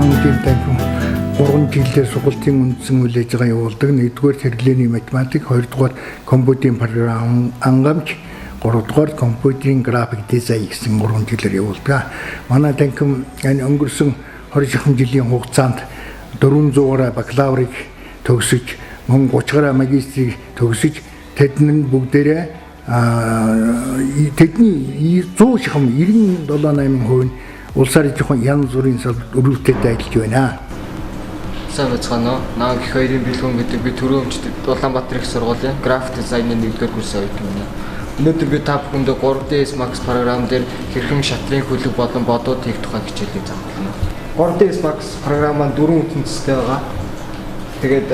Хангамжийн танхим 3 жилээр сургалтын үндсэн үйл ажиллагаа явуулдаг. 1-р хэрэглээний математик, 2-р компьютерийн програм хангамж, 3-р компьютерийн график дизайн гэсэн 3 жилээр явуулдаг. Манай танхим энэ өнгөрсөн 20 шахам жилийн хугацаанд 400 гаруй бакалаврыг төгсөж, мөн 30 гаруй магистрийг төгсөж, тэдний бүгдээрээ тэдний 100 шахам 97 8% нь улсаар жоохон янз бүрийн салбарт өрөвдөд ажиллаж байна. Сайн байцгаана уу? Наа гэх хоёрын бэлгүүн гэдэг би түрүү өмчт Улаанбаатар их сургуулийн график дизайны 1-р курсын оюутан байна. Өнөөдөр би та бүхэндээ 3ds Max програм дээр хэрхэн шатрын хөлөг болон бодууд хийх тухай хичээлийг заавална. 3ds Max програм маань дөрвөн үндстэй байгаа. Тэгээд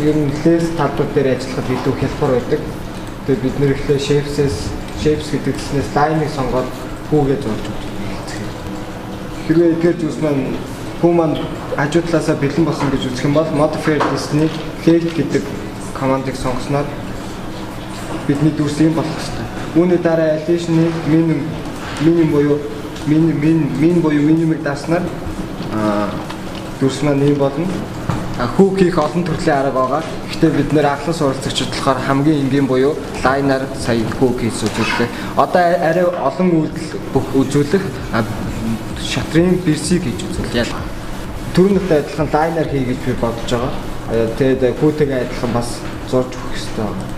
ер нь лес талбар дээр ажиллахад илүү хялбар байдаг. Тэгээд бид нэр эхлээ shapes гэдэг гэснээс line-ыг сонгоод хүүгээ зурж өгч хэлцгээе. Хэрвээ эдгээр зүйлс маань хүү маань хажуу талаасаа бэлэн болсон гэж үзэх юм бол modifier list-ний left гэдэг командыг сонгосноор бидний дүрс юм болох ёстой. Үүний дараа addition-ы minimum буюу min min min буюу минимумыг дааснаар дүрс маань ийм болно. Хүүг хийх олон төрлийн арга байгаа. Гэхдээ бид нэр анхлан суралцагчид болохоор хамгийн энгийн буюу line-аар сая хүүг хийж үзүүллээ. Одоо арай олон үйлдэл бүх үзүүлэх шатрын бирсийг хийж үзүүлье. Түрүүнтэй адилхан line-аар хий гэж би бодож байгаа. Тэгээд хүүтэйгээ адилхан бас зурж өгөх хэрэгтэй байна.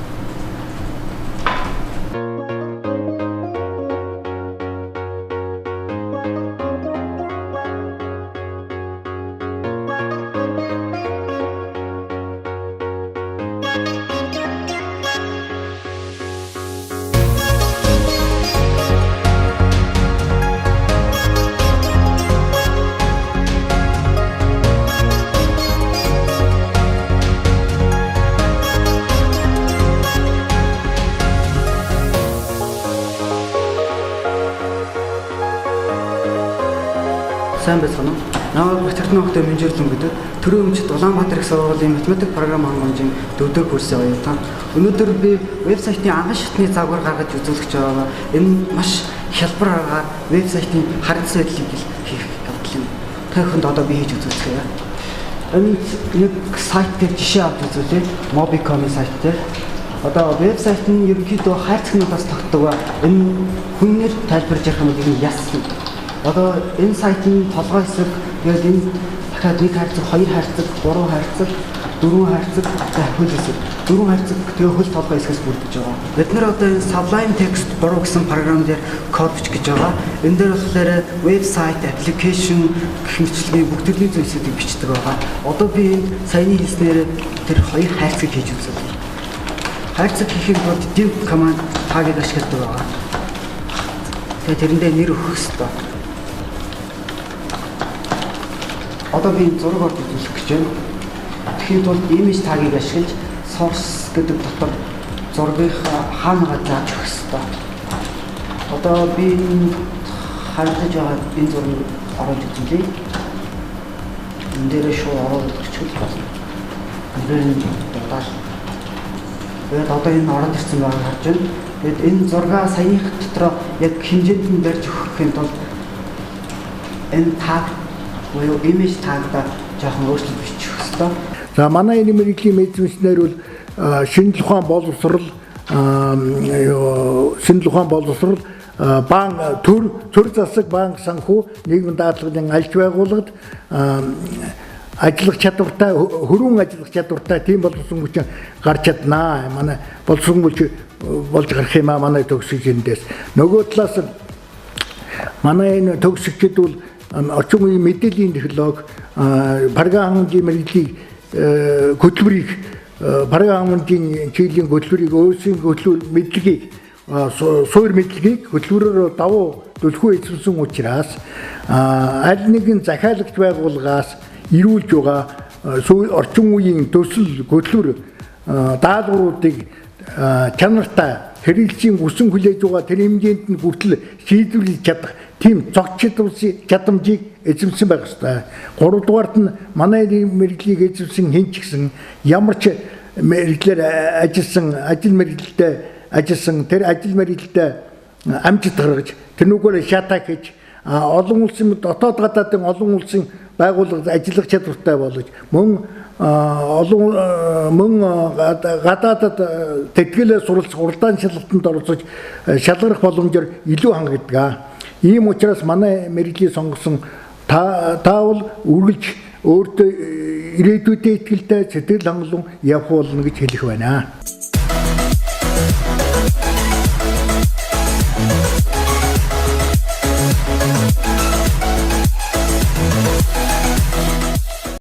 Сайн байцгаана уу? Намайг Батэрдэн хотын Мэнжэрлэн гэдэг. Төрийн өмчт Улаанбаатар их сургуулийн математик програм хангамжийн 4-р курсын оюутан. Өнөөдөр би вебсайтын анхан шатны загвар гаргаж үзүүлэх гэж байгаа. Энэ маш хялбар аргаар вебсайтын харагдсан байдлыг хийх явдал юм. Та бүхэнд одоо би хийж үзүүлцгээе. Энэ нэг сайт дээр жишээ авч үзүүлье. Mobicom-ийн сайт дээр. Одоо вебсайт нь ерөнхийдөө хайрцагнуудаас тогтдог. Энэ хүнээр тайлбарж ярих юм бол энэ яс. Одоо энэ сайтын толгой хэсэг, тэгээд энэ дахиад нэг хайрцаг, хоёр хайрцаг, гурван хайрцаг, дөрвөн хайрцаг, хөл хэсэг. Дөрвөн хайрцаг тэгээ хөл толгой хэсгээс бүрдэж байгаа. Бид нар одоо энэ Sublime Text 3 гэсэн програм дээр код бичих гэж байгаа. Энэ дээр болохоор вебсайт, аппликейшн гэх мэтчилгээний бүх төрлийн зүйлсүүдийг бичдэг байгаа. Одоо би энд саяны хэлснээр тэр хоёр хайрцаг хийж үзье. Хайрцаг хийхэд бол div command tag-ыг ашигладаг байгаа. Тэгээ тэрэндээ нэр өгөх ёстой. Одоо би энэ зураг орж үзүүлэх гэж байна. Тэгэхийн тулд image tag-ыг ашиглаж source гэдэг дотор зургийг хаанаа зааж өгөх ёстой. Одоо би энэ харагдаж байгаа энэ зургийг оруулж үзүүлье. Энэ дээрээ шууд оруулж өчгөл болно. Эндээр нь дуудаал. Тэгээд одоо энэ ороод ирсэн байгааг харж байна. Тэгээд энэ зургаа саяных дотроо яг хэмжээнд нь барьж өгөхийн тулд энэ tag буюу image tag-да жоохон өөрчлөлт бичих ёстой. За манай энэ мэргэжлийн эзэмшнэр бол шинжлэх ухаан боловсрал банк төр засаг банк санхүү нийгмийн даатгалын альч байгууллагад ажиллах чадвартай, хөрөн ажиллах чадвартай тийм боловсронгуйч гарч чаднаа. Манай боловсронгуйч болж гарах юм аа манай төгсөгч эндээс. Нөгөө талаас манай энэ төгсөгчд бол орчин үеийн мэдээллийн технологи, програм хангамжийн мэргэжлийг хөтөлбөрийг програм хангамжийн чиглэлийн хөтөлбөрийг өөрсдийн хөтөлбөр мэдлэгийг суур мэдлэгийг хөтөлбөрөөр давуу түлхүү эзэмсэн учраас аль нэгэн захиалагч байгууллагаас ирүүлж байгаа орчин үеийн төсөл хөтөлбөр даалгавруудыг чанартай хэрэглэгчийн хүсэн хүлээж байгаа тэр хэмжээнд нь хүртэл шийдвэрлэж чадах тийм цогц чадамжийг эзэмсэн байх ёстой. Гуравдугаарт нь манай мэргэжлийг эзэмсэн хэн ч гэсэн ямар ч мэргэжлээр ажилласан, ажил мэргэжилтэй ажилласан тэр ажил мэргэжилтэй амжилт гаргаж тэрнүүгээр шатаа хийж олон улсын дотоод гадаадын олон улсын байгууллагад ажиллах чадвартай болж мөн олон мөн гадаадад тэтгэлээ суралцах, уралдаан шалгалтанд оролцож шалгарах боломжоор илүү хангагддаг. Ийм учраас манай мэргэжлийг сонгосон та таавал үргэлж өөртөө ирээдүйдээ итгэлтэй, сэтгэл хангалуун явах болно гэж хэлэх байна.